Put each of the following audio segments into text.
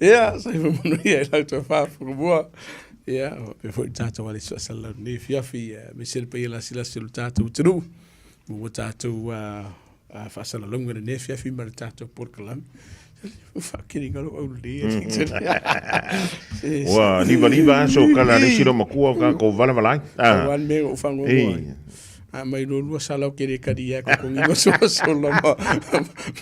Ia, soifua manuia i lau toe faafofoga. Ia, faapea foi le tatou ale suasalalau i lenei afiafi, aemaise le paia lasilasi o le tatou atunuu, ua tatou faasalalauga i lenei afiafi ma le tatou polokalame. Faakiliga lou aulelei. Ua livaliva aso kala le isi loomatua o tatou valavala ai. Aua le mea ua ou faanoanoa ai. A mai lua sala o kele kali ia ko kongi ma sola sola ma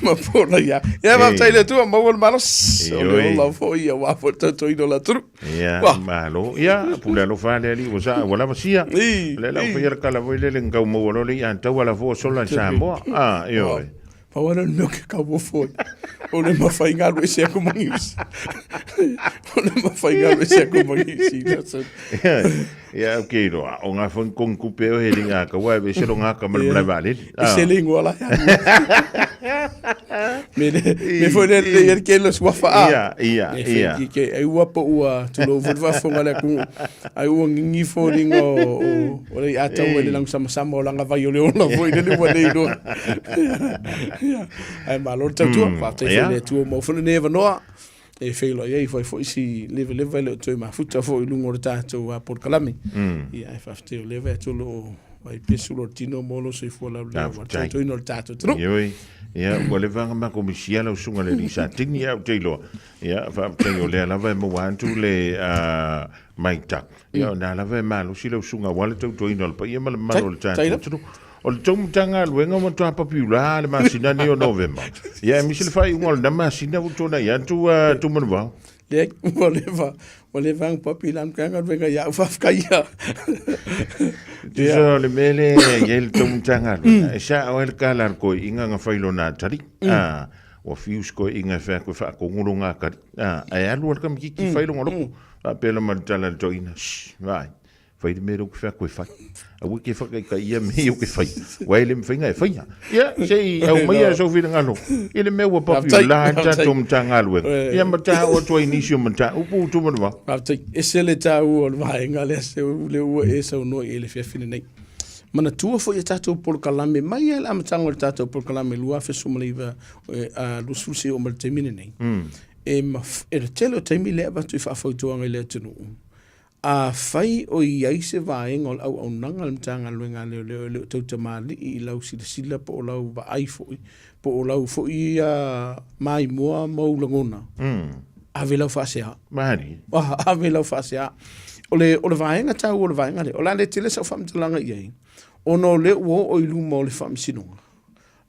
ma pola ia. Ia faafetai i le Atua maua le malosi. O le ola foi ia ua foi tautoina o le atunuu. Ia, malo. Ia, pule alofa le Alii ua sa ua lava sia. Le lau faia le kala foi lele ngau maua lo le ia tau ala fua sola i Samoa. Ah, ioe. Pau lea o le mea ou te kauofo ai, o le mafai galu ese aku ma Niu O le mafai galu ese aku ma Niu Zealand. Ia, au ke iloa, o ngā whangi kongi kupe o he ringa ka wai ve selo ngā ka mana mlai vaalele. E se le ingoa la ia. Me le, me foi le le ia ke lo suafa a. Ia, ia, ia. E ke ai ua po ua tulou foi le faafofoga le atunuu. Ai ua gigifo linga o o le ia tau le langu sama sama o langa vai o le ola foi le ua le iloa. Ia. Ai malo le tautua, faafetai foi i le Atua ua maua foi lenei avanoa e feiloai ai foi foi si levaleva e le o toe mafuta foi i luga o le tatou polokalame. Ia ae faafetai o lea vai atu o lo o ai pea sulu o le tino mo lou soifua laulelei aua le tautuaina o le tatou atunuu. Ioe, ia ua leva ona matou misia lau susuga i le alii Satini, ia ou te iloa, ia faafetai o lea lava e maua atu le matau. Ia o lea lava e malosi lau susuga aua le tautuaina o le paia ma le mamalu o le tatou atunuu. O le tou Matagaluega ua matua papiula le masina nei o Novema. Ia aemaise le faaiuga o lena masina ua tuanai atu Tumanuvao. Leai, ua leva, ua leva ona papi la Matagaluega ia au faafetai ia. Tusa o le mea lea e i ai le tou Matagaluega, e sao ai le tala a le toeaina na fai lona atalii. Ua fiu si toeaina e fai atu e faatonu lona atalii. Ae alu lava le tamaitiiti fai lona loto. Faapea la ma le tala a le toeaina, Shh, vaai, fai le mea lea ou te fai atu e fai. Aua e te faataitaia mea ia ou te faia, aua e le mafai ona e faia. Ia, se i aumaia sou finagalo i le mea ua papiula ai le tatou Matagaluega, ia ma ta oo atu ai i nisi o mataupu Tumanuvao. Faafetai. Ese le taua o le vaega lea se lea ua e saunoa i ai i le afiafi lenei. Manatua foi a tatou polokalame mai lava i le amataga o le tatou polokalame 2019 20 seia oo mai i le taimi lenei. E e le tele o taimi lea e avatu i faafautuaga i le atunuu, afai o i ai se vaega o le auaunaga a le Matagaluega a Leoleo e le o tautamalii i lau silasila po o lau vaai foi, po o lau foi maimoa ma ou lagona, ave lau faasea. Malie. Ave lau faasea. O le, o le vaega taua o le vaega lea, o le a le tele sau faamatalaga i ai, ona o lea ua oo i luma o le Faamasinoga,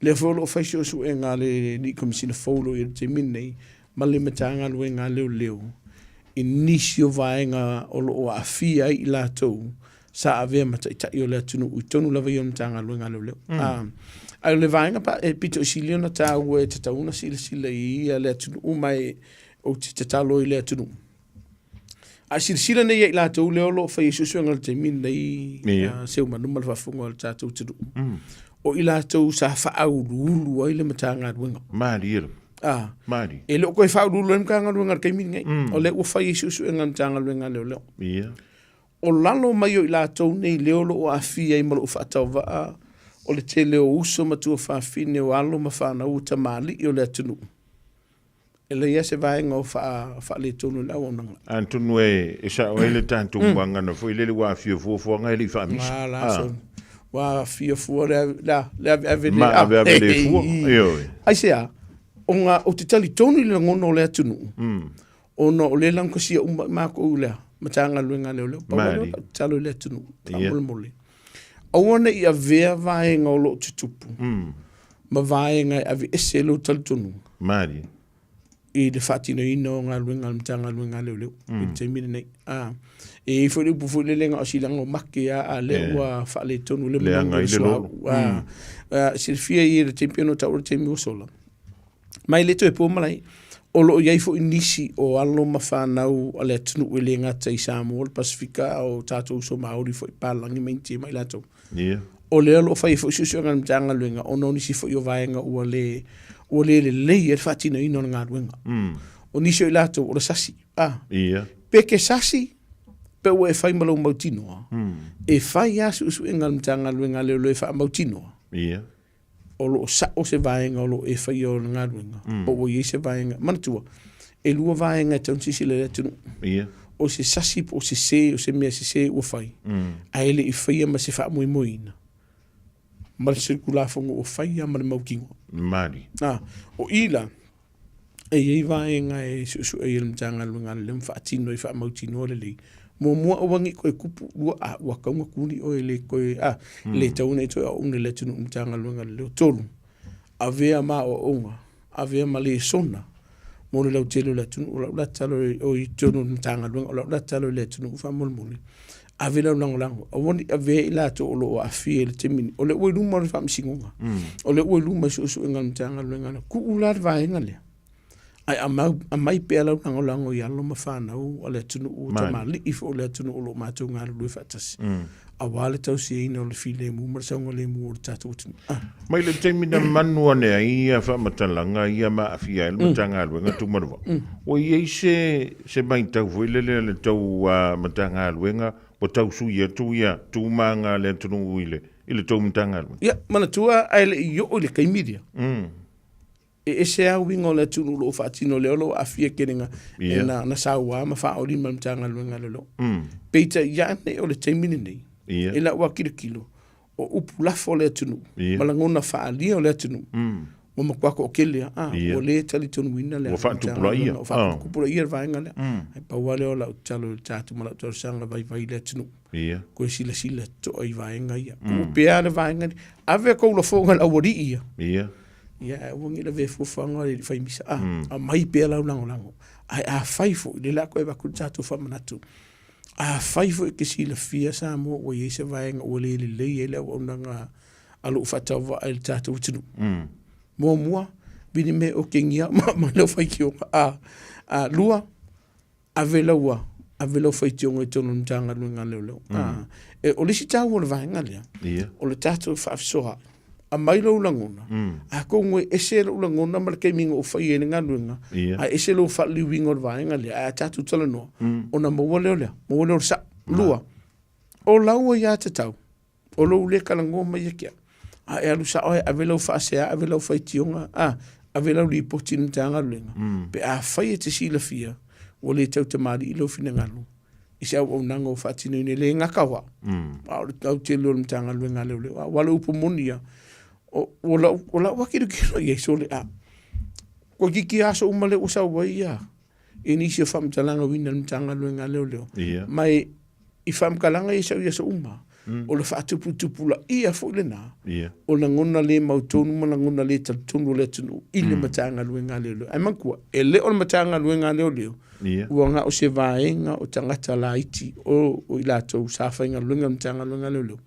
Lea foi o lo o fai suesuega a le Alii Komesina fou o lo o i ai i le taimi lenei ma le Matagaluega a Leoleo i nisi o vaega o lo o aafia ai i latou sa avea ma taitai o le atunuu i totonu lava ia o le Matagaluega a Leoleo. Ae o le vaega e pito i sili ona taua e tatau ona silasila i ai le atunuu ma e ou te tatalo i le atunuu. A silasila nei ia i latou lea o lo o fai ai suesuega i le taimi lenei, Seumanu ma le faafofoga o le tatou atunuu, o i latou sa faauluulu ai le Matagaluega. Malie lava. Malie. E le o toe faauluulu ai le Matagaluega i le taimi lenei. O lea ua fai ai suesuega a le Matagaluega a Leoleo. O lalo mai o i latou nei lea o lo o aafia ai ma lou faatauvaa, o le tele o uso ma tuafafine, o alo ma fanau, o tamalii o le atunuu. E leai lava se vaega o faaletonu i le auaunaga. Atonu e sao ai le tatou muagana foi lele ua afio fuafuaga e le i faamisa. A la so. Ua afio fua le le aveave le ma aveave le fua. Ioe. Aisea? Ona ou te talitonu i le lagona o le atunuu, ona o lea e laugatasia uma matou i le Matagaluega a Leoleo. Pau lava lea o lau tatalo i le atunuu, faamolemole, aua ne i avea vaega o lo o tutupu ma vaega e aveese ai lou talitonuga. Malie. I le faatinoina o galuega a le Matagaluega a Leoleo i le taimi lenei. E i ai foi le upu foi lele na o si lago make lava a o lea ua faaletonu le manu o le suauu. Silafia i le taimi pei ona taua le taimi ua sola, ma e le toe po malae, o lo o i ai foi nisi o alo ma fanau a le atunuu e le gata i Samoa, le Pasefika, a o tatou uso Maori foi, palagi ma Initia ma i latou. O lea o lo o fai ai foi suesuega a le Matagaluega ona o nisi foi o vaega ua le ua le lelei ai le faatinoina o le galuega. O nisi o i latou o le sasi. Pe ke sasi, pe ua e fai ma lou mautinoa, e fai lava suesuega a le Matagaluega a Leoleo e faamautinoa. O lo o sao se vaega o lo o e faia o le galuega, po ua i ai se vaega. Manatua, E lua vaega e tatau ona silasila i le atunuu. Ia. O se sasi po o se sē, o se mea sesē ua fai, ae le i faia ma se faamoemoeina ma le solitulafono ua faia ma le mautinoa. Mali. A, o i la, e i ai vaega e suesue ai e le Matagaluega a Leoleo ma faatino ai faamautinoa lelei. Muamua aua ne i toe tupu, lua, a, ua tatau ona tuli oe e le toe, a, e le tatau ona e toe auauna i le atunuu i le Matagaluega a Leoleo. Tolu, avea ma aoaoga, avea ma lesona mo le lautele o le atunuu. O lau la tatalo o i totonu o le Matagaluega, o lau la tatalo i le atunuu faamolemole, ave lau lagolago, aua ne i avea i latou o lo o aafia i le taimi lenei. O lea ua i luma o le Faamasinoga, o lea ua i luma i suesuega a le Matagaluega lea. Tuu la le vaega lea, ae aumai pea lau lagolago i alo ma fanau a le atunuu, tamalii foi o le atunuu o lo o matou galulue faatasi, aua le tausiaina o le filemu ma le saogalemu o le tatou atunuu. Ah. Mai le taimi na manu ane ai ia faamatalaga ia ma aafia ai le Matagaluega Tumalava, ua i ai se, se matau foi lele a le tou Matagaluega ua tau sui atu ia tumaga a le atunuu i le, i le tou Matagaluega? Ia, manatua ae le i oo i le taimi lea, E ese lava uiga o le atunuu o lo o faatino lea o lo o aafia tele na, yeah. na, na saua ma faaoli ma le Matagaluega a Leoleo. Peitai ane o le taimi lenei, yeah. i lau tilotilo, o upu lafo o le atunuu yeah. ma lagona faaalia o le atunuu, ua matua toatele lava. Ah, yeah. Ua le talitonuina le Ua faatupulaia. Ua faatupulaia le vaega lea. Ae pau lava lea o lau tatalo i le tatou ma lau talosaga vaivai i le atunuu. Yeah. Koe silasila totoa i vaega ia. Tuu pea le vaega lea. Ave kou lafoga i le aualii ia. Yeah. Ia, ae aua ne i lavea fuafuaga o le fai misa. A, aumai pea lau lagolago. Ae afai foi, lea o le a toe avatu le tatou faamanatu, afai foi e te silafia Samoa ua i ai se vaega ua le lelei ai le auaunaga a lou faatauvaa i le tatou atunuu. Muamua, vili me otegia ma aumai lau faitioga. A, a, lua, ave lau ave lau faitioga i totonu o le Matagaluega a Leoleo. Mm. E, o le isi taua o le vaega lea, yeah. o le tatou faafesoaai. Aumai lou lagona, atonu e ese lou lagona ma le taimi na ou fai ai le galuega, yeah. ae ese lou faaliliuina o le vaega lea, ae a tatou talanoa, ona maua lea o lea, maua lea o le sao. Lua, o lau aiatatau, O lou le talanoa mai ia te au, a e alu sao e ave lau faasea, ave lau faitioga, a, ave lau lipoti i le Matagaluega, pe afai e te silafia ua le tautamalii lou finagalo i se auaunaga ua faatinoina, e le gata o au, a o le autele o le Matagaluega a Leoleo. Aua o le upu moni ia, o, o lau, o lau lava tilotilo i ai, sole, a, toeitiiti aso uma lea ua sau ai ia, i nisi o faamatalaga uiga i le Matagaluega a Leoleo. Ia. Ma e, i faamatalaga ia sau i aso uma, o le faatuputupulaia foi lena, Ia. o lagona le mautonu ma lagona le talitonu o le atunuu i le Matagaluega a Leoleo. Ae manatua, e le o le Matagaluega a Leoleo, Ia. ua na o se vaega o tagata laiti o, o i latou sa faigaluega i le Matagaluega a Leoleo.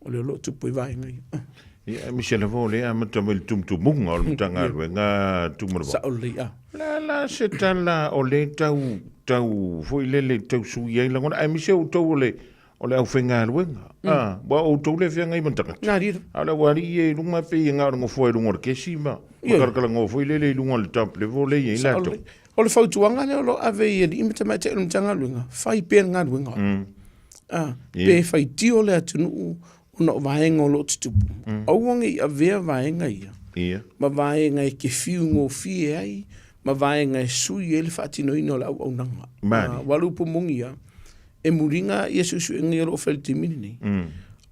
O lea o lo o tupu ai vaega ia. Ia, aemaise lava o lea e amata mai le tumutumuga o le Matagaluega Tumalava. Sao lelei, a. O le a la se tala o lea tau, tau foi lele tau sui ai lagona, aemaise outou o le, o le aufaigaluega. Mm. Ah, ua outou le feagai ma tagata. Nā rira. A o le aualii ia i luga e pei e na o le nofoa i luga o le kesi ma, ma kalakalanoa foi lele i luga o le top level lea e i ai latou. O le fautuaga lea o lo o ave i alii ma tamaitai o le Matagaluega, fai pea le galuega. Mm. A, pe faitio le atunuu ona o vaega o lo o tutupu. Aua ne i avea vaega ia Ia. ma vaega e te fiu gofie ai ma vaega e sui ai le faatinoina o le auaunaga. Mali. Aua o le upu moni ia, e muliga ia suesuega ia o lo o fai i le taimi lenei.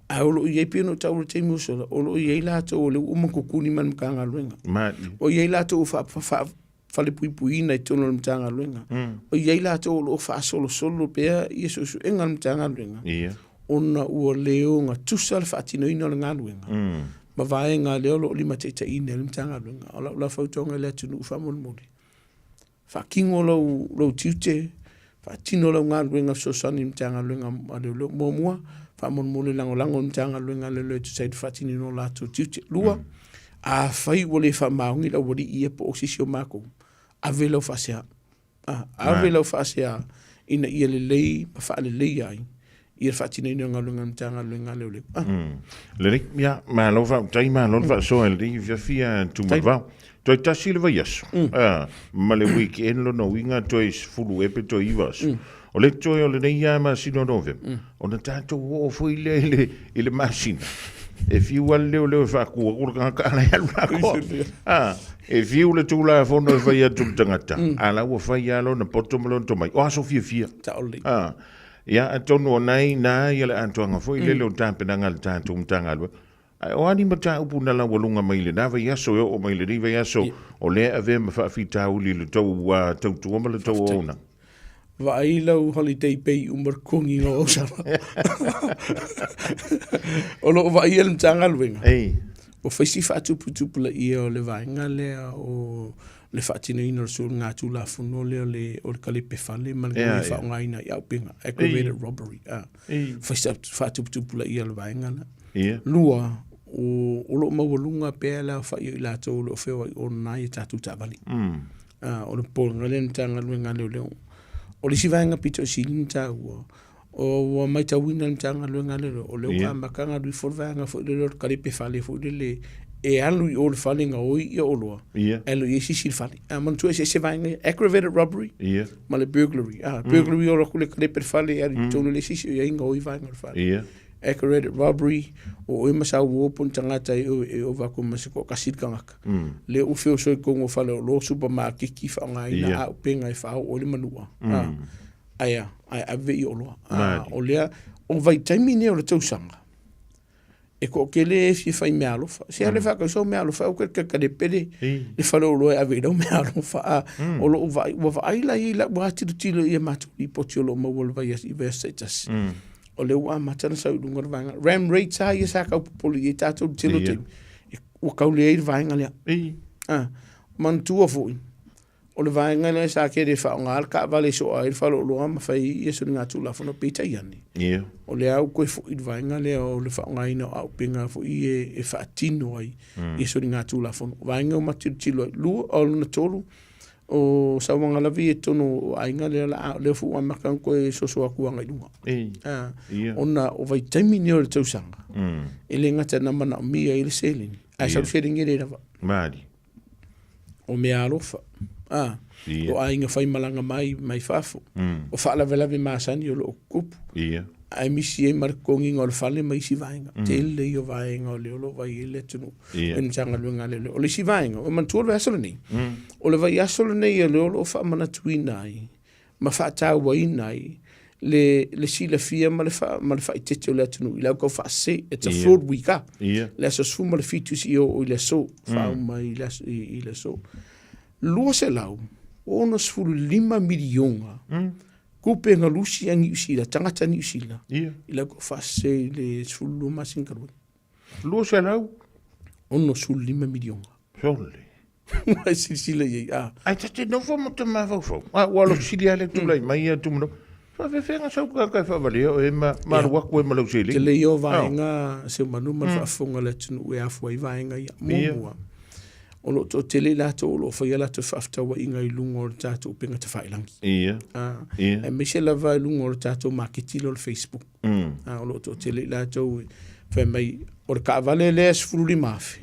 Ae o lo o i ai pei ona ou taua i le taimi ua sola, o lo o i ai latou o lea ua uma ona kukuni ma le Matagaluega. Mali. O i ai latou ua falepuipuiina i totonu o le Matagaluega. O i ai latou o lo o faasolosolo pea ia suesuega a le Matagaluega ona ua le ogatusa le faatinoina o le galuega ma vaega lea o lo o limataitaiina ai le Matagaluega. O lau la fautuaga i le atunuu faamolemole, faatino lou, lou tiute, faatino lau galuega fesoasoani i le Matagaluega a Leoleo. Muamua, faamolemole lagolago le Matagaluega a Leoleo e tusa ai le faatinoina o latou tiute. Lua, afai ua le faamaoni le aualii ia po o se isi o matou, ave lau faasea. Ah, ave lau faasea ina ia lelei ma faaleleia ai ia le faatinoina o galuega a le Matagaluega a Leoleo. Ah. Lelei, ia, malo faafetai, malo le faasoa i lenei afiafi a Tumalevao. Toe tasi le vaiaso, ah, ma le weekend lona uiga toe 10 ea pe toe 9 aso. O le toe o lenei lava masina o Novema, ona tatou oo foi lea i le, i le masina. E fiu lava le leoleo e faatu atu le tagata a la e alu le atoa. A, e fiu le Tulafono e fai atu i le tagata, a la ua fai lava lona poto ma lona tomai. O aso fiafia. Sao lelei. A, ia, atonu o na i ina ia le atoaga foi lele o tapenaga a le tatou Matagaluega. Ae o a ni mataupu na laualuga mai i lena vaiaso e oo mai i lenei vaiaso o lea e avea ma faafitauli i le tou tautua ma le tou auaunaga? Vaai lau holiday pay uma le totogiina o ausala. O lo o vaaia le Matagaluega. Ei. Ua fai si faatuputupulaia o le vaega lea o le faatinoina o le soligatulafono lea o le, o le kalepe fale ma le yeah, yeah. faaaogaina i auupega, aggravated robbery. Ah. Fai si faatuputupulaia o le vaega lea. Yeah. Lua, o, o lo o maualuga pea le aofai o i latou o lo o feoai online i tatou taavale. O le popolega lea i le Matagaluega a Leoleo. O le isi vaega pito sili ona taua, ua matauina e le Matagaluega a Leoleo, o lea ua amata ona alu ifo le vaega foi lele o le kalepe fale foi lele e alu i o i le fale gaoi ia oloa, ae alu i ai se isi i le fale. A manatua eseese vaega ia, aggravated robbery ma le burglary. Burglary e alu atu le kalepe i le fale e alu i totonu e leai se isi o i ai gaoi vaega o le fale. Aggravated robbery, o oe ma sau uo po o ni tagata e ova atu ma se toatasi le tagata. Lea ua feoso i totonu o faleoloa, supamakeki, faaaogaina auupega e faaoo ai le manua. Ae a? Ae ave i oloa. O lea, o vaitaimi nei o le tausaga, e toatele e fia fai meaalofa. Se alu e faatau sau meaalofa, aua te kalepe le faleoloa e ave i lau meaalofa. O lou vaai, ua vaai la i lau lava tilotilo i a matou lipoti o lo o maua i vaiaso taitasi. O lea ua amata ona sau i luga le vaega. Ram rates lava ia sa tau popole i ai tatou i le tele o taimi, ua tau leai le vaega lea. Manatua foi, o le vaega lea sa tele faaaoga le taavale e soa ai le faleoloa ma fai ai ia soligatulafono, peitai ane, o lea ua toe foi i le vaega lea o le faaaogaina o auupega foi ia e faatino ai ia soligatulafono. O vaega ua matou tilotilo ai. Lua, o lona tolu, o sauaga lava ia i totonu o aiga lea o le a, lea foi ua amata ona toe soso atu agai i luga. Ona o vaitaimi nei o le tausaga, e le gata ina manaomia ai le seleni, ae sau le seleni e le lava. Malie. O meaalofa, o aiga faimalaga mai mai fafo, o faalavelave masani o lo o tutupu, ae misi ai ma le totogiina o le fale ma isi vaega. Tele ia o vaega o lea o lo o vaai ai le atunuu i le Matagaluega a Leoleo. O le isi vaega, ua manatua le vaiaso lenei, o le vaiaso lenei o lea o lo o faamanatuina ai ma faatauaina ai le, le silafia ma le, fa, ma le faaeteete o le atunuu i le au tau faasese. It's a fraud week, ah. Le aso 17 seia oo i le aso, faauma i le aso, i, i le aso. 265 miliona tupe galusi a Niu Sila, tagata Niu Sila, i le au tau faasese i le 12 masina talu ai. 265 miliona. Sole. Ua e silasila i ai, a. Ae ta te nofo ma te mafaufau. A ua alo sili lava le tulai mai ia Tumano. Faafefea sau tagata e faavalea oe ma ma alu atu ai ma lau seleni. Tele ia o vaega Seumanu ma le faafofoga a le atunuu e afua ai vaega ia. Muamua, o lo o toatele i latou o lo o faia a latou fefaatauaiga i luga o le tatou upega tafailagi. Aemaise lava i luga o le tatou maketi lea o le Facebook. A o lo o toatele i latou e fai mai, o le taavale lea e 15,000,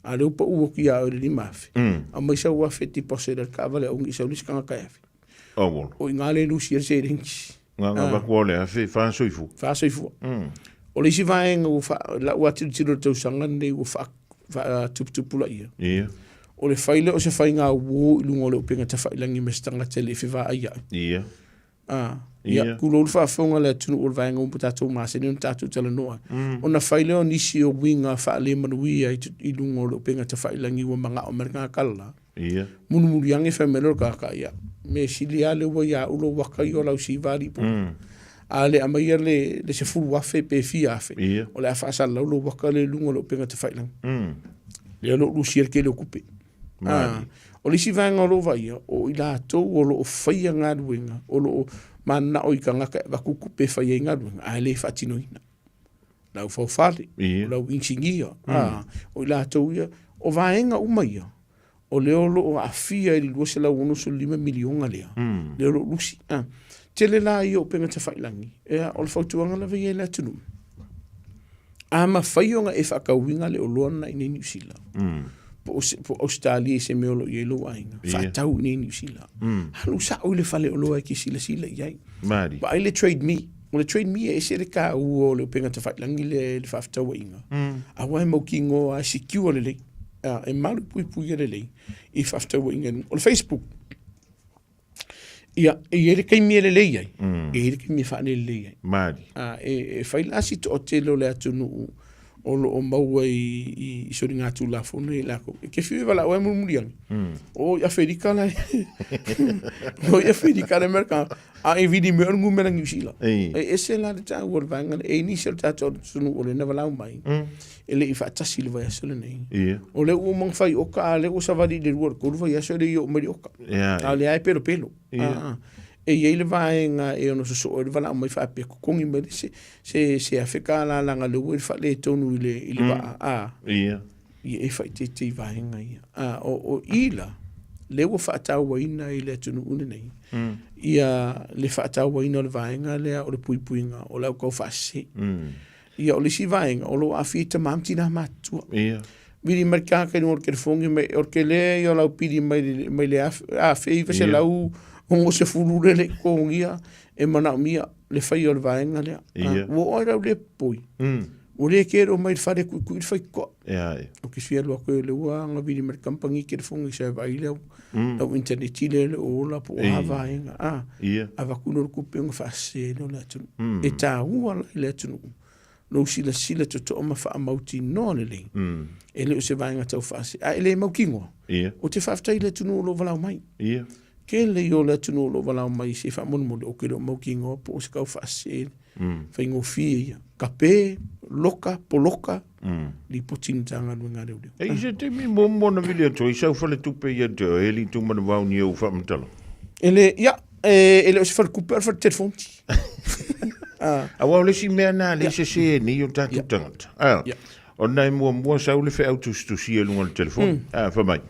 a o lea ua pau atu ia oe i le 5,000, aumai sau 1,000 e deposit ai le taavale aua ne i sau le isi tagata e ave. Auolo. O i ina lea e lusi ai le seleni. Na ona avatu o le 1,000, fa soifua. Fa soifua. O le isi vaega ua faa, lau lava tilotilo i le tausaga lenei ua faa, faatuputupulaia. O le fai lea o se faiga uo i luga o le upega tafailagi ma se tagata e le i fevaai ai. Ah, ia, yeah. Tulou le faafofoga a le atunuu o le vaega uma tatou masani ona tatou talanoa. Ona fai lea o nisi o uiga faalemanuia i, i luga o le upega tafailagi ua manao mai le tagata la. Mulimuli ane fai mai lea o le tagata, ia, mea sili lava lea ua ia au lou aka ia o lau siva alii po. A le aumaia le, le 10,000 pe fia afe, o le a faasalalau lou aka lea i luga o le upega tafailagi. Lea o lo o lusia le tele o tupe. Ah, o le isi vaega o lo o vaaia, o i latou o lo o faia galuega, o lo o mananao i tagata e avatu tupe e fai ai galuega, ae le faatinoina. Le au faufale, o le au inisinia, ah, o i latou ia, o vaega uma ia, o lea o lo o aafia i le $265 miliona lea, lea o lo o lusi. Ah, tele la ia o upega tafailagi, ia, o le fautuaga lava ia i le atunuu, A mafai ona e faatauina le oloa lena i inei i Niu Sila, po o Ausetalia i se mea o lo o i ai lou aiga, faatau i inei i Niu Sila. Alu sao i le faleoloa e te silasila i ai. Vaai le Trade Me. O le Trade Me e ese le taua o le upega tafailagi lea i le faafetauaiga, aua e mautinoa e secure lelei, e malupuipuia lelei i faafetauaiga i luga. O le Facebook, ia, e i ai le taimi e lelei ai, e i ai le taimi e faalelelei ai. Malie. E fai la si toatele o le atunuu o lo o maua i soligatulafono ia i latou. E te fiu e valaau ai mulimuli ane, o i Aferika la, o i Aferika le Amerika, a e vili mai o le numera Niu Sila. E ese la le taua o le vaega lea. E i ai nisi o le tatou atunuu o lea na valaau mai, e le i faatasi i le vaiaso lenei. O lea ua uma ona fai oka, a o lea ua savali i le 2 i le 3 vaiaso e le i oo mai le oka. A o lea lava e pelopelo. E i ai le vaega e ono sosoo ai le valaau mai faapea, totogi mai le se, se, se $1000 leaga o lea ua i le faaletonu i le, i le vaa, a. Ia. Ia e faaeteete i vaega ia. A, o, o i la, lea ua faatauaina i le atunuu lenei, ia le faatauaina o le vaega lea o le puipuiga o le au taufaasese. Ia, o le isi vaega, o lo o aafia ai tama ma tina matutua. Ia. Vili mai le tagata i luga o le telefoni mai, o le tele ia o lau pili mai le, mai le 1960 lea le i totogia e manaomia le faia o le vaega lea. Ia. Ua oo ai lau le popoi. Ua le kelo mai le fale tuitui le faitotoa. Ia, ia. Ou te fia alu atu e le ua na vili mai le kamupani telefoni sa e vaai lau, lau internet lea le o ola po o a vaega. A, Ia. avatu loa le tupe ona faasese lea o le atunuu. E taua la i le atunuu lou silasila totoa ma faamautinoa lelei. E le o se vaega tau faasese, a e le mautinoa. Ia. Ou te faafetai i le atunuu o lo o valaau mai. Ia. Tele ia o le atunuu o lo o valaau mai se faamolemole, ou te le o mautinoa po o se tau faasese faigofie ia. Kape, loka, poloka, lipoti i le Matagaluega a Leoleo. E i se taimi muamua na vili atu ai sau faletupe ia te oe, e li tu manavao ni ou faamatalaga? E le, ia, e le o se faletupe, o le fale telefoni. Aua o le isi mea na lea e sese nei o tatou tagata. Ona e muamua sau le feau tusitusia i luga o le telefoni. Fai mai,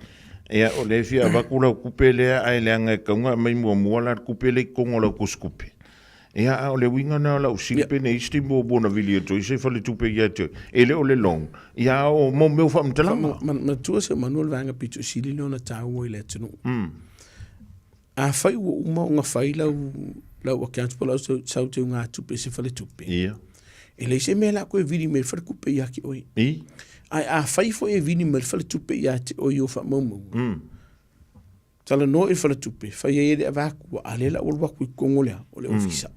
ia o lea e fia avatu lau kupe lea ae leaga e tatau ona aumai muamua la le kupe lea i totonu o lau tusitupe. Ia, a o le uiga lena o lau fesili pe nei isi taimi muamua na vili atu ai se faletupe ia te oe, e le o le loan, ia a o mo mea o faamatalaga. Manatua si ou manu o le vaega pito sili lea ona taua i le atunuu. Afai ua uma ona fai lau, lau account po o lau sau teugatupe i se faletupe, Ia. e leai se mea o le a toe vili mai le faletupe ia te oe. I. Ae afai foi e vili mai le faletupe ia te oe i ou faamaumauga, talanoa i le faletupe, fai ai e le avatu, a lea la ua alu atu i totonu o le a? O le ofisa.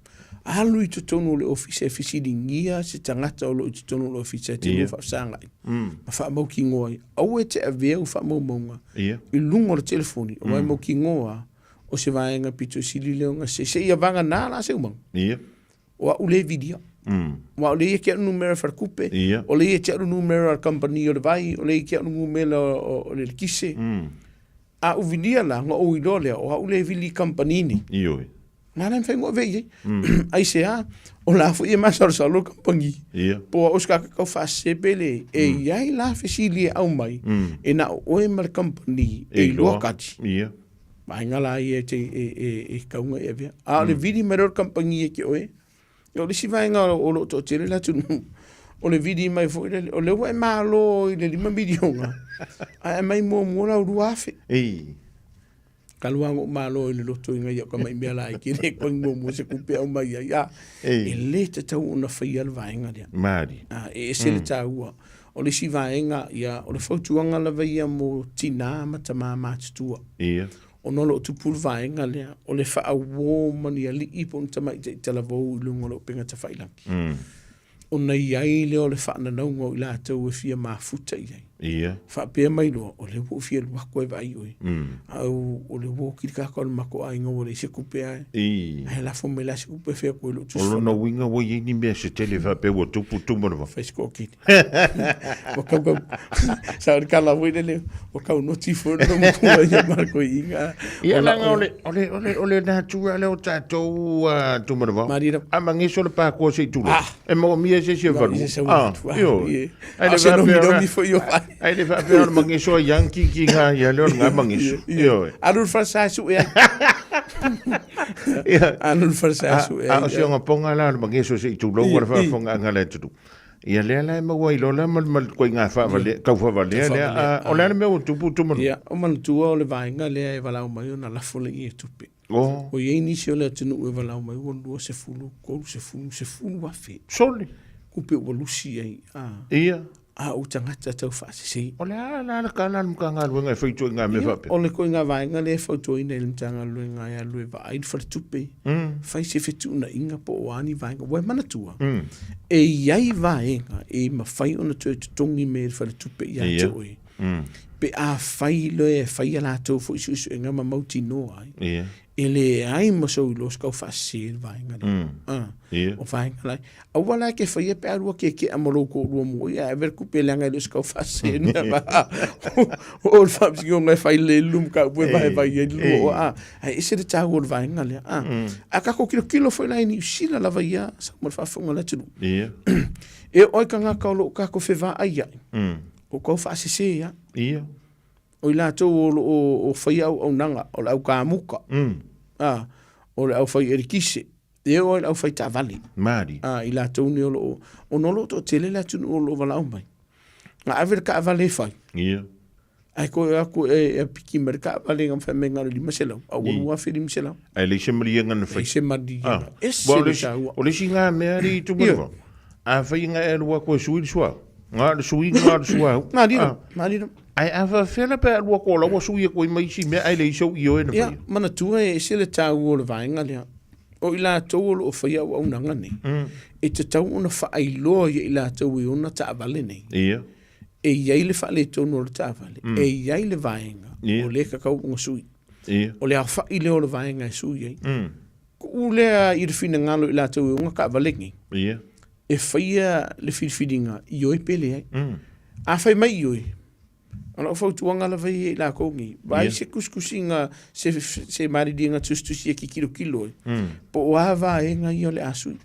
Alu i totonu o le ofisa e fesiligia se tagata o lo o i totonu o le ofisa e te lua faafesagai ma faamautinoa ai. Aua e te avea au faamaumauga i luga o le telefoni, aua e mautinoa o se vaega pito sili lea ona se seia vagana la se umaga. O au le vilia. Aua o lea ia te au numera falekupe, o lea ia te au numera o le kamupani o le vai, o lea ia te au numera o le elekise. A ou vilia la, ona ou iloa lea, o au le vili i kamupani nei. Ioe. Na la e mafai ona ave i ai. Aisea, o la foi e masalosalo le kamupani. Po o au se tagata tau faasese pe leai. E i ai la fesili e aumai, e na o oe ma le kamupani e iloa kati. Vaega la ia e, e, e, e tatau ona e avea. A o le vili mai loa o le kamupani ia te oe, o le isi vaega o lo o toatele le atunuu, o le vili mai foi lele, o lea ua e malo i le $5 miliona, ae aumai muamua lau $2,000. Ei. Talu lava ona ou malo i le loto i nai au tamai mea laiti, e le koe muamua se tupe e aumai ai. A, Ei. e le tatau ona faia le vaega lea. Malie. A, e ese le taua. O le isi vaega, ia, o le fautuaga lava ia mo tinā ma tamā matutua. Ia. Ona o lo o tupu le vaega lea, o le faauō ma ni alii po o ni tamaitai talavou i luga o le upega tafailagi. Ona i ai lea o le faananauga o i latou e fia mafuta i ai. Ia. Faapea mai loa, o lea ua ou fia alu atu e vaai oe. A o lea ua oti le kaka o le matou aiga ua leai se tupe ae. Ae lafo mai la se tupe e fai atu ai lou tusi. O lona uiga ua i ai ni mea se tele faapea ua tupu tumu le vaa. Fai se toatele. Ua kau kau, sa o le kala foi lele, ua kau noti foi le matua ia ma le koiina. Ia leaga o le, o le, o le, o le natura lea o tatou Tumanavao. Malie. A mageso le pakoa se i tulou. E maomia se isi e valu. Ah, ioe. Ai le faapea foi o vai. Ai le faapea o le mageso a yang ki ki ngā ia leo ngā mageso. Ioe. Alu le falesa e sue ai. Ia. Alu le falesa e sue ai. A o se ogapoga la o le mageso se i tulou ma le faafofoga le atunuu. Ia lea la e maua ai loa la ma le ituaiga faavalea, tau faavalea lea. A o le a le mea ua tupu Tumanu? Ia, o manatua o le vaega lea e valaau mai ona lafo lea i tupe. Oh. Ua i ai nisi o le atunuu e valaau mai ua 20, 30, 10 afe. Sole. Kupe ua lusi ai. A. Ia. A o tagata tau faasese. O le a la le kala a le Matagaluega e fai ituaiga mea faapea? O le ituaiga vaega lea e fautuaina e le Matagaluega e alu e vaai le faletupe, fai se fetuunaiga po o a ni vaega. Ua e manatua, e i ai vaega e mafai ona toe totogi mai e le faletupe ia te oe, pe afai loa e fai a latou foi suesuega ma mautinoa ai, e leai ma sou iloa se kau faasese i le vaega lea. O vaega la, aua la e te faia pe a lua keke'a ma lou toalua moi ae ave le tupe leaga e le o se kau faasese mea ma o le faamasinoga e fai lelei le mataupu e vaevae ai le lua oa, ae ese le taua o le vaega lea. A tatou tilotilo foi la i Niu Sila lava ia sau ma le faafofoga a le atunuu. E oo i tagata o lo o tatou fevaaiai, o kau faasese lava. O i latou o lo o faia auaunaga, o le au kamuka, a, o le au fai elikise, e oo i le au fai taavale. Malie. A, i latou nei o lo o, ona o lo o toatele le atunuu o lo o valaau mai. Na ave le taavale e fai. Ia. Ae toe atu e piki mai le taavale na fai mai na o le 500, a ua 2500. Ae leai se maliega na fai. Leai se maliega. Ese le taua. O le isi na mea alii i Tumaniva, afai na e alu atu e sui le suauu, na o le suiga o le suauu. Malie, malie. Ae a faapefea la pe a alu atu o la ua sui atu ai ma isi mea ae leai sou ioe na faia? Ia, manatua e ese le taua o le vaega lea. O i latou o lo o faia auaunaga nei, e tatau ona faailoa ia i latou e ona taavale nei. Ia. E i ai le faaletonu o le taavale, e i ai le vaega o lea e tatau ona sui. Ia. O le aofai lea o le vaega e sui ai. Tuu lea i le finagalo i latou e ona taavale nei. Ia. E faia le filifiliga ioe pe leai. A fai mai ioe, o lau fautuaga lava ia i latou nei, vaai se tusitusiga, se, se maliliega tusitusi e kitilotilo ai, po o a vaega ia o le a sui.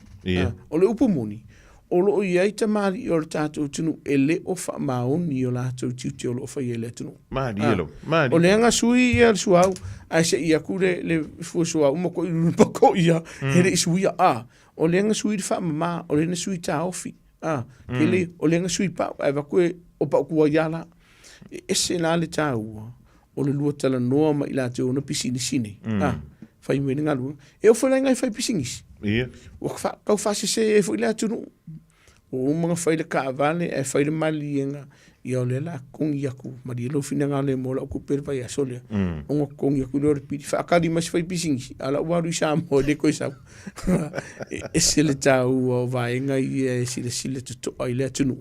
O le upu moni, o lo o i ai tamalii o le tatou atunuu e le o faamaoni i o latou tiute o lo o faia i le atunuu. Malie lava, malie. O lea na sui ia le suauu, ae se i atu le, le fua suauu ma koʻi lulu pa koʻi ia, e le i suia. O lea na sui le faamama, o lea na sui taofi, a, ke le, o lea na sui pau, ae avatu e, o pau tuai lava la. E ese la le taua o le lua talanoa ma i latou ona pisinisi nei, a, fai mai le galuega. E oo foi la i nai fai pisinisi. Ia. Ua fa, tau faasese ai foi le atunuu. Ua uma ona fai le taavale ae fai le maliega, ia o lea o le a totogi atu, malie lou finagalo e maua lau tupe i le vaiaso lea, ona totogi atu lea o le pili. Faatali mai se faipisinisi, a o la ua alu i Samoa e le toe sau. E ese le taua o vaega ia e silasila totoa i le atunuu,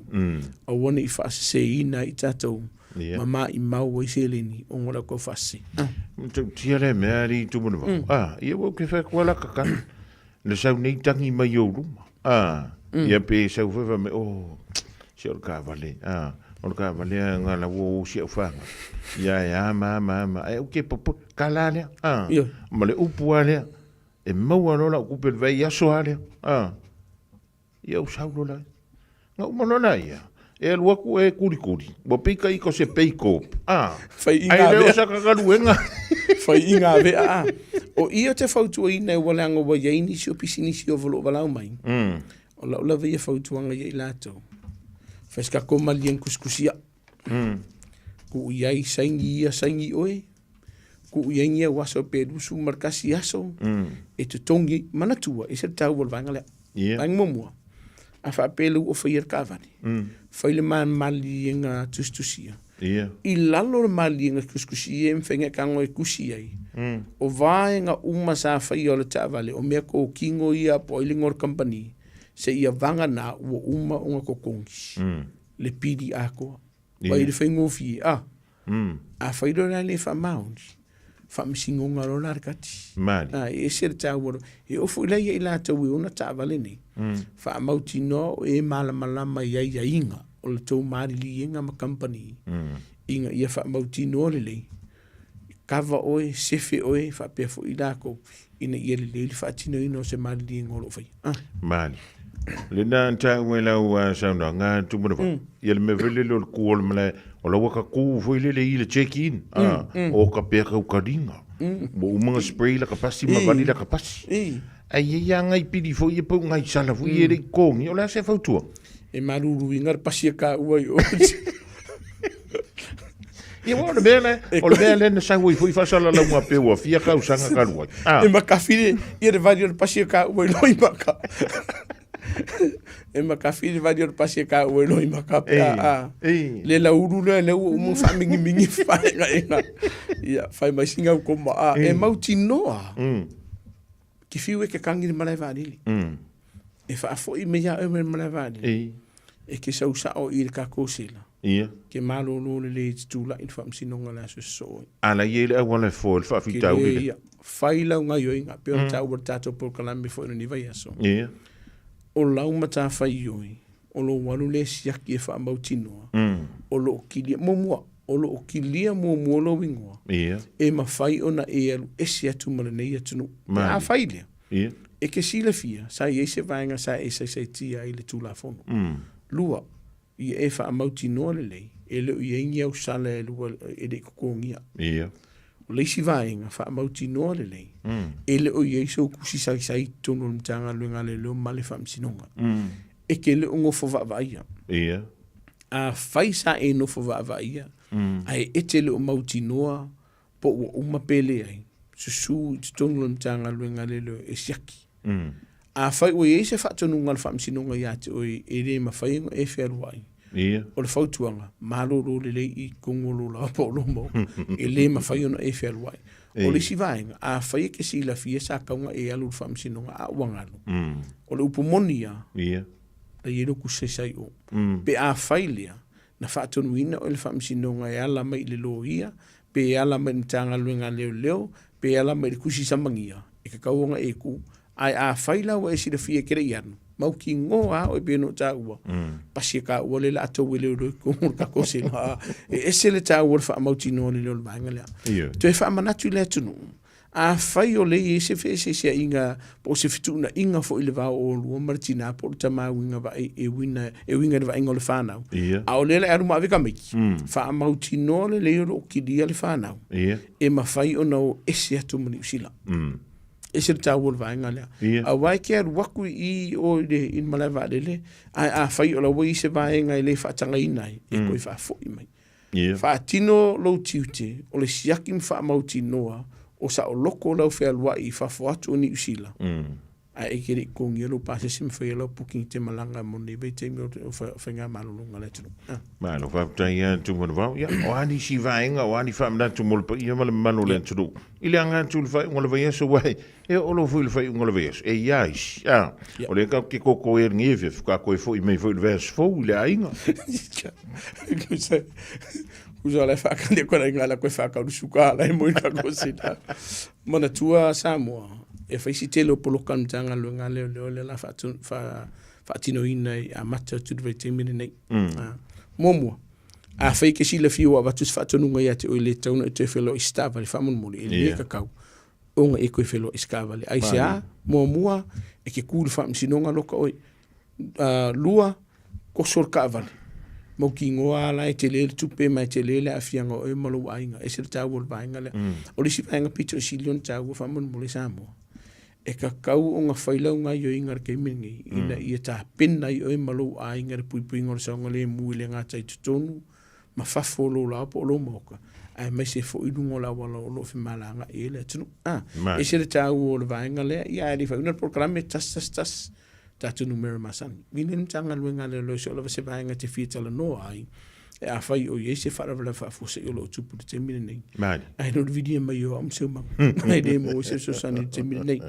aua ne i faaseseina ai tatou ma maimau ai seleni ona o le au tau faasese. Matautia lea mea alii Tumanuvao. Ah, ia ua ou te fai atu lava la tatalo. Na sau nei tangi mai ou luma. Ah, ia pe sau foi fai mai, oh, se o le taavale, ah, o le taavale a nga la ua o si au whanga. Ia e a ma ma ma, ai au ke popo, ka la lea, ah, ma le upu a lea, e maua loa lau kupe le vai aso a lea, ah, Ia ou sau loa laia. Na uma loa laia, e alu atu e kulikuli, ua pei ka ika o se pei kope, a, Fai i ai ngā lea o vea. sa kakaluega. Fai i ngā vea, a. O ia te fautuaina e ua leaga ua i ai nisi o pisinisi o lo o valaau mai. O lau lava ia fautuaga ia i latou, fai se tatou malie kusikusi aʻu. Tuu i ai saini ia saini oe, tuu i ai ni au aso pe 21 aso, e totogi ai. Manatua, e ese le taua o le vaega lea. Ia. Vaega muamua, a faapea le ua faia le taavale, fai le maliliega tusitusia. Ia. I lalo o le maliliega tusitusia e mafai ona e tago e tusi ai, o vaega uma sa faia o le taavale, o mea tokino ia po o ai le igoa o le kamupani, seia vagana ua uma ona totogi. Le pili atoa. Ua i le faigofie, a. Afai loa la e le faamaoni, faamasinoga loa la le kati. Malie. A, e ese le taua loa. E oo foi la ia i latou e ona taavale nei, faamautinoa o e malamalama i aiaiga o le tou maliliega ma kamupani, ina ia faamautinoa lelei, kava oe, sefe oe, faapea foi i latou, ina ia lelei le faatinoina o se maliliega o lo o faia. Ah. Malie. Lena na taua i lau saunoaga Tumanuvao, ia le mea foi lele o le ku o le malae, o la ua ka ku foi lele i le check in, o ka pea kau kaliga. Ua uma na spray la ka pasi ma vali la ka pasi. Ai e ia ngai pili foi e pau ngai sala foi e le i kongi, o le a se fautua? E maluluina le pasi e ka ua i o. Ia, o le mea lea, o le mea lea na sau ai foi faasalalauga pe ua fia tausaga talu ai. Ah. E makafi le, ia le vali o le pasi e ka ua i loi maka. E makafi le vali o le pasi e ka ua i loi maka. Pe a, a. Le laulu lea, le ua uma faamingimingi faegaega. Ia, fai mai singa u koma. A, e mautinoa. Ke fiu e ke kangi le malae vaalele. E faafoi mai ia oe mai le malae vaalele. E ke sau sao i le takou sela. Ia. Ke malolo lelei i te tulai i le faamasinoga i le aso e sosoo ai. A la i ai le auala e fua i le faafitauli lea. Ia, fai lau gaioiga, pei ona taua i le tatou polokalame foi o lenei vaiaso. Ia. O lau matafaioi, o lou alu lea e siaki e faamautinoa, o lo o kilia, muamua, o lo o kilia muamua lou igoa, Ia. e mafai ona e alu ese atu ma lenei atunuu. Pe a fai lea, Ia. e ke silafia, sa i ai se vaega sa e saisaitia ai le Tulafono. Lua, ia e faamautinoa lelei, e le o i ai ni ausala e lua e le i totogia. Ia. O le isi vaega, faamautinoa lelei, e le o i ai sou tusi saisai i totonu o le Matagaluega a Leoleo ma le Faamasinoga. E ke le o nofo vaavaaia. Ia. Afai sa e nofo vaavaaia, ae e te le o mautinoa po ua uma pe leai, susu i totonu o le Matagaluega a Leoleo e siaki. Afai ua i ai se faatonuga a le Faamasinoga ia te oe e le mafai ona e fealuai, Ia. o le fautuaga, malolo lelei i totonu o lou laoa po o lou maota, e le mafai ona e fealuai. O le isi vaega, afai e te silafia sa tatau ona e alu i le Faamasinoga a ua galo, o le upu moni lava, Ia. la i ai lou tusi saisai o. Pe afai lea, na faatonuina oe e le Faamasinoga e ala mai i le loia, pe e ala mai i le Matagaluega a Leoleo, pe e ala mai i le tusi samagia, e tatau ona e tu. Ae afai la ua e silafia e te le i alu, mautinoa lava oe pei ona ou taua, pasi e taua lea o le a tou e leoleo i totonu o le tatou sela. E ese le taua o le faamautinoa lelei o le vaega lea. Toe faamanatu i le atunuu, Afai o lea e i ai se feeseeseaiga po o se fetuunaiga foi i le va o oulua ma le tina po o le tama uiga vaai e uiga e uiga i le vaaiga o le fanau, Ia. a o lea la e alu ma ave tamaiti, faamautinoa lelei o lo o kilia le fanau Ia. e mafai ona o ese atu ma Niu Sila. Ese le taua o le vaega lea. Ia. Aua e te alu atu i i o i le, i le malae vaalele, ae afai o la ua i ai se vaega e le faatagaina ai, e toe faafoi mai. Ia. Faatino lou tiute o le siaki ma faamautinoa o saoloto lau fealuai i fafo atu o Niu Sila, ae e te le i totogia lou pasese ma faia lau booking i te malaga mo lenei vaitaimi o faigamalologa a le atunuu. Malo faafetai ia Tumanuvao. Ia, o a nisi vaega, o a ni faamanatu mo le paia ma le mamalu o le atunuu i le aga atu i le faaiuga o le vaiaso, aua e oo loa foi i le faaiuga o le vaiaso, e i ai isi, a, o lea tatou te koko ai lenei afiafi, faatoa toe foi mai foi i le vaiaso fou i le aiga. Kusa o la e whaakani ko la inga la koe whaakauru suka ala e moi ka kosina. Manatua Samoa, e whai si tele o poloka o le Matagaluega leo leo lea la whaatinoina i amata atu le vaitaimi lenei. Muamua, afai e ke silafia ua avatu se faatonuga ia te oe le tatau ona e toe feiloai i se taavale faamolemole, e le kakau ona e toe feiloai i se taavale. Aisea? Muamua, e ke kū i le faamasinoga loka oe. Lua, koso le taavale, mautinoa lava la e tele le tupe ma e tele le aafiaga o oe ma lou aiga. E ese le taua o le vaega lea. O le isi vaega pito sili ona taua faamolemole Samoa, e tatau ona fai lau gaoioiga i le taimi lenei, ina ia tapena ai oe ma lou aiga i le puipuiga o le saogalemu e le gata i totonu ma fafo o lou laoa po o lou maota, aemaise foi i luga o le auala o lo o femalagaai ai le atunuu. E ese le taua o le vaega lea, ia ae le i faaiuina le polokalame, 111, tatou numera masani. I le Matagaluega a Leoleo, so o lava se vaega e te fia talanoa ai, e afai o i ai se faalavelave faafuasei o lo o tupu i le taimi lenei. Ae no le vilia mai o au ma Seumaga. Ae le maua se fesoasoani i le taimi lenei.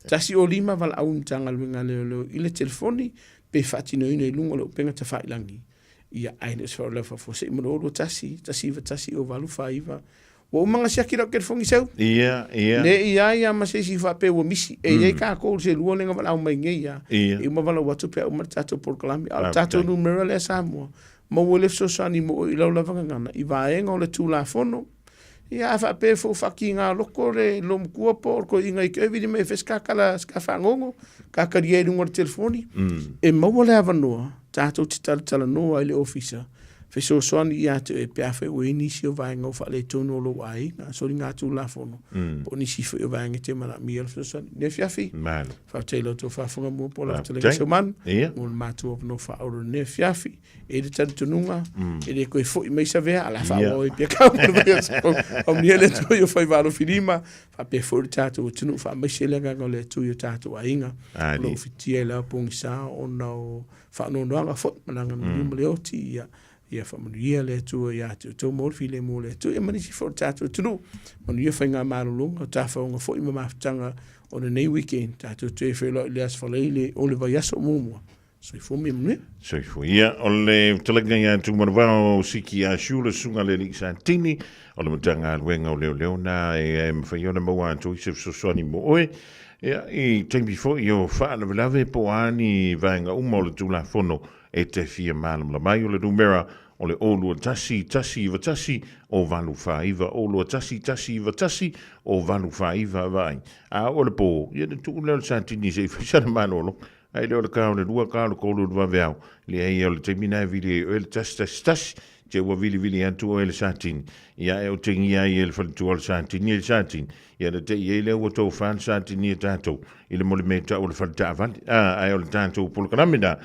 105 valaau i le Matagaluega a Leoleo i le telefoni pe faatinoina i luga o le upega tafailagi. Ia, ae le o se faalavelave faafuasei mo le 021 191 0849. Ua uma ona siaki lau telefoni seu. Ia, ia. Le i ai a ma se isi faapea ua misi. E i ai kākou se lua lenga valaau mai nei ia. Ia. E uma valaau atu pe a uma le tatou polokalame. A o le tatou numera lea Samoa, maua le fesoasoani mo oe i lau lava gagana i vaega o le Tulafono. Ia, a faapea foi ua faakiga loko le loomatua po o le toeaina i te oe vili mai e fai se ta tala, se ta fagogo, ta talia i luga o le telefoni. E maua le avanoa tatou te talatalanoa ai i le ofisa. Fesoasoani ia te oe pe afai ua i ai nisi o vaega ua faaletonu o lou aiga, soligatulafono, po o nisi foi o vaega e te manaomia le fesoasoani. Lenei afiafi, Malo. faafetai i la outou faafofoga mua po o lau Faafetai. fetalaiga Seumanu, Ia. mo le matou avanoa faaauuro i lenei afiafi. E i ai le talitonuga, e le toe foi mai Savea, a o le a faaauau ai pea kau mo le vaiaso fou. Faamanuia le Atua i o faiva alofilima, faapea foi le tatou atunuu, faamaise le agaga o le Atua i o tatou aiga, o lo o fitia i le ao pogisa ona o faanoanoaga foi ma le agamaliu ma le oti, ia, ia faamanuia le Atua ia te outou maua le filemu o le Atua, ia ma nisi foi o le tatou atunuu. Manuia faigamalologa, o tafaoga foi ma mafutaga o lenei weekend, tatou toe feiloai i le Aso Faraile o le vaiaso muamua. Soifua ma ia manuia. Soifua. Ia, o le fetalaiga ia Tumanavao Siki Asiu, le susuga le alii Satini, o le Matagaluega o Leoleo na e mafai ona maua atu ai se fesoasoani mo oe. Ia, i taimi foi o faalavelave po o a ni vaega uma o le Tulafono e te fia malamalama ai, o le numera o le 021 191 049, 021 191 049. Vaai, a oo i le po, ia ona tuu lea o le Satini se i fai sana malologa. Ae le o le ka o le lua, ka o le tolu o le vaveao. Leai, o le taimi lena e vili ai oe le tasi, tasi, tasi, te ua vilivili atu oe e le Satini. Ia, e otegia ai e le faletua o le Satini e le Satini. Ia na te i ai lea ua tofa le Satini e tatou i le moli mea tau o le faletaavale. A, ae o le tatou polokalame lena.